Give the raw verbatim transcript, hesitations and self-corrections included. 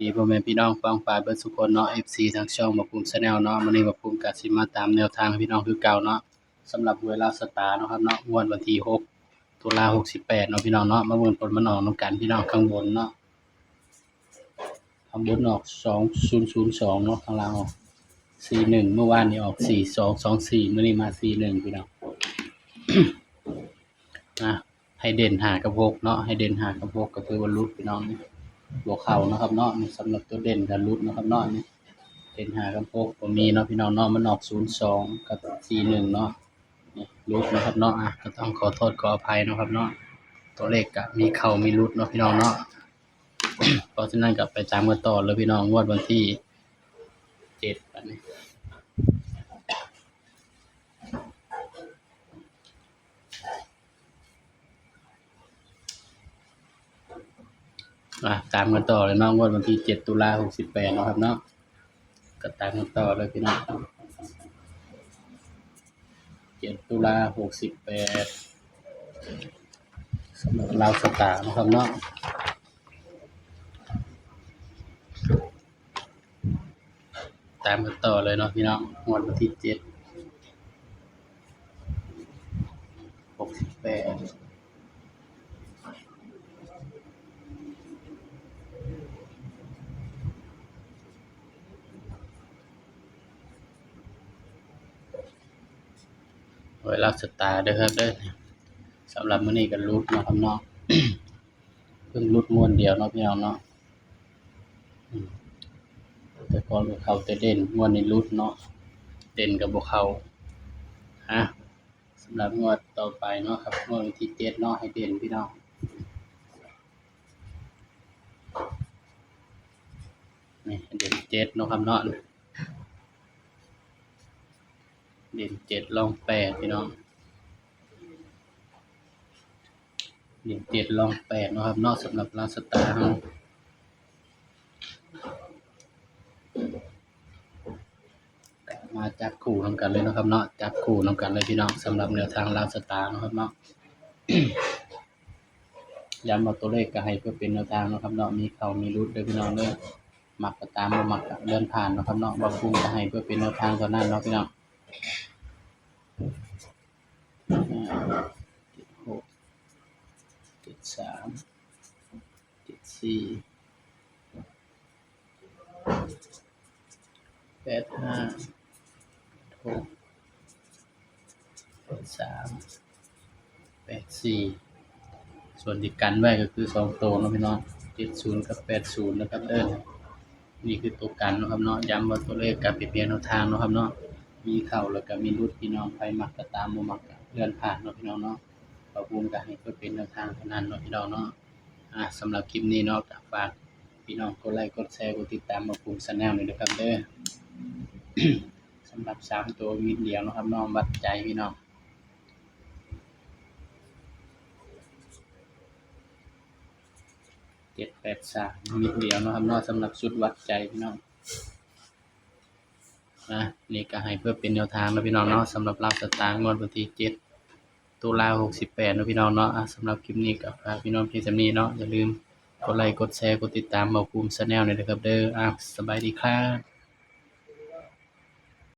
ดีพ่อแม่พี่น้องป้องปายเบิดสุคนเนาะ เอฟซี ทางช่องบ่าวภูมิ Channel เนาะ มื้อนี้บ่าวภูมิก็สิมาตามแนวทางให้พี่น้องคือเก่าเนาะ สำหรับหวยลาวสตาร์เนาะครับเนาะ งวดวันที่หก ตุลา หกสิบแปดเนาะพี่น้องเนาะ มาเบิ่งผลมันออกนำกันพี่น้อง ข้างบนเนาะ ข้างบนออก สองศูนย์ศูนย์สอง เนาะ ข้างล่างออก สี่หนึ่ง เมื่อวานนี้ออก สี่สองสองสี่ มื้อนี้มา สี่หนึ่ง พี่น้อง นะ ให้เด่นห้ากับหกเนาะ ให้เด่นห้ากับหกก็ถือว่าหลุดพี่น้อง บ่เข้าเนาะครับเนาะ นี่สำหรับตัวเด่นก็หลุดเนาะครับเนาะ นี่เด่นห้ากับหกบ่มีเนาะพี่น้องเนาะ มันออก ศูนย์สอง กับ สี่หนึ่ง เนาะ นี่หลุดเนาะครับเนาะ อ่ะ ก็ต้องขอโทษขออภัยเนาะครับเนาะ ตัวเลขก็มีเข้ามีหลุดเนาะพี่น้องเนาะ เพราะฉะนั้นก็ไปตามกันต่อเลยพี่น้อง งวดวันที่ เจ็ด อันนี้ อ่ะ ตามกันต่อเลยเนาะ งวดวันที่ เจ็ด ตุลา หกสิบแปด เนาะครับเนาะ ก็ตามกันต่อเลยพี่น้อง เจ็ด ตุลา หกสิบแปด สำหรับลาวสตาร์เนาะครับเนาะ ตามกันต่อเลยเนาะพี่น้อง งวดวันที่ เจ็ด หกสิบแปด ไว้รับสตาร์เด้อครับเด้อ สำหรับมื้อนี้ก็หลุดเนาะครับเนาะ เพิ่งหลุดงวดเดียวเนาะพี่น้องเนาะ อืม แต่ก่อนก็เข้าแต่เด่น งวดนี้หลุดเนาะ เด่นก็บ่เข้า อ่ะ สำหรับงวดต่อไปเนาะครับ งวดวันที่ เจ็ด เนาะ ให้เด่นพี่น้อง นี่ เด่น เจ็ด เนาะครับเนาะ เด่น เจ็ด รอง แปด พี่น้อง เด่น เจ็ด รอง แปด เนาะครับเนาะ สำหรับลาวสตาร์เฮา มาจับคู่นำกันเลยเนาะครับเนาะ จับคู่นำกันเลยพี่น้อง สำหรับแนวทางลาวสตาร์เนาะครับเนาะ ย้ำว่าตัวเลขก็ให้เพื่อเป็นแนวทางเนาะครับเนาะ มีเข้ามีหลุดเด้อพี่น้องเด้อ มักก็ตาม บ่มักก็เลื่อนผ่านเนาะครับเนาะ บ่าวภูมิก็ให้เพื่อเป็นแนวทางเท่านั้นเนาะพี่น้อง ห้า เจ็ด หก เจ็ด สาม เจ็ด สี่ แปด ห้า หก แปด สาม แปด สี่ ส่วนที่กันไว้ก็คือสองตัวเนาะพี่น้อง เจ็ด ศูนย์ กับ แปด ศูนย์ นะครับเด้อ นี่คือตัวกันเนาะครับเนาะ ย้ำว่าตัวเลขก็เป็นเพียงแนวทางเนาะครับเนาะ มีเข้าแล้วก็มีหลุดพี่น้อง ไผมักก็ตาม บ่มักก็เลื่อนผ่านเนาะพี่น้องเนาะ บ่าวภูมิก็ให้เพื่อเป็นแนวทางเท่านั้นเนาะพี่น้องเนาะ อ่ะ สำหรับคลิปนี้เนาะ ก็ฝากพี่น้องกดไลค์ กดแชร์ กดติดตามบ่าวภูมิ Channel นี่นะครับเด้อ สำหรับสามตัวเม็ดเดียวเนาะครับเนาะ วัดใจพี่น้อง เจ็ดแปดสาม เม็ดเดียวเนาะครับเนาะ สำหรับชุดวัดใจพี่น้อง นะ นี่ก็ให้เพื่อเป็นแนวทางนะพี่น้องเนาะ สำหรับลาวสตาร์งวดวันที่ เจ็ด ตุลา หกสิบแปด นะพี่น้องเนาะ อ่ะ สำหรับคลิปนี้ก็ฝากพี่น้องเพียงเท่านี้เนาะ อย่าลืมกดไลค์ กดแชร์ กดติดตามบ่าวภูมิ Channel ด้วยนะครับเด้อ อ่ะ สบายดีครับ